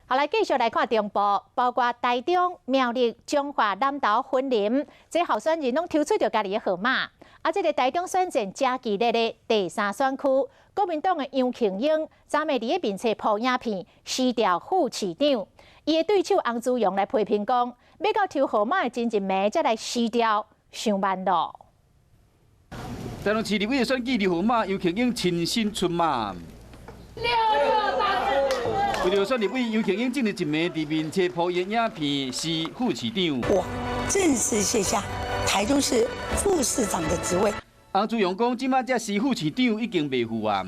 好，來繼續來看中部，包括台中、苗栗、彰化、南投、雲林，這候選人攏抽出著家己的號碼。啊，這个台中選戰誠激烈的第三選區，國民黨的楊慶英，昨暝佇咧面冊 po 影片，辭掉副市長。伊的對手洪慈庸來批評講，欲到抽號碼的前一暝才來辭掉，傷慢囉。台中市立委的選舉二號碼，楊慶英親身出馬。六六八。為著選立委，楊慶英前日一暝佇面冊 po 伊影片，辭副市長。我正式卸下台中市副市長的職位。洪慈庸講，這馬才辭副市長已經袂赴啊。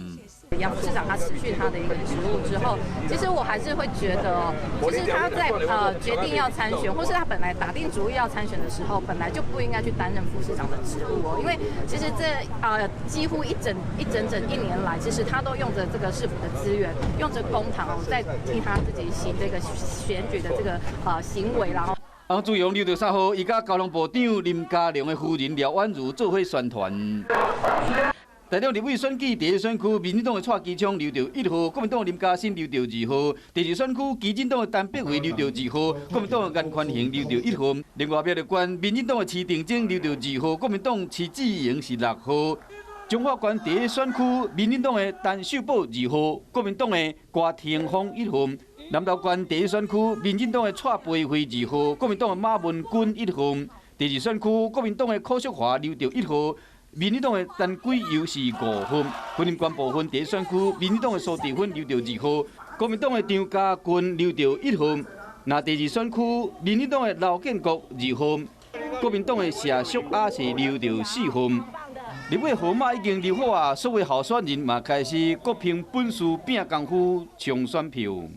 楊副市長他辭去他的一個職務之後，其實我還是會覺得哦，其實他在決定要參選，或是他本來打定主意要參選的時候，本來就不應該去擔任副市長的職務哦，因為其實這幾乎一整一整整一年來，其實他都用着這個市府的資源，用着公帑哦，在替他自己行這個選舉的這個行為，然後。洪慈庸留著三號，伊佮交通部長林佳龍的夫人廖婉如做伙宣傳。台中立委選舉第一選區，民進黨的蔡其昌留著1號，國民黨的林嘉欣留著2號。第二選區，基進黨的陳柏惟留著2號，國民黨的顏寬恆留著1號。另外苗栗縣，民進黨的徐定禎留著2號，國民黨徐志榮是6號。彰化縣第一選區，民進黨的陳秀寶2號，國民黨的郭廷峰1號。南投縣第一選區，民進黨的蔡培慧2號，國民黨的馬文君1號。第二選區，國民黨的柯淑華留著1號，民進黨的陳貴友是5號。雲林縣部分第一選區，民進黨的蘇治芬留著2號，國民黨的張家軍留著1號。那第二選區，民進黨的劉建國2號，國民黨的謝淑雅是留著4號。立委號碼已經留好啊，所有候選人嘛開始各憑本事拼功夫衝選票。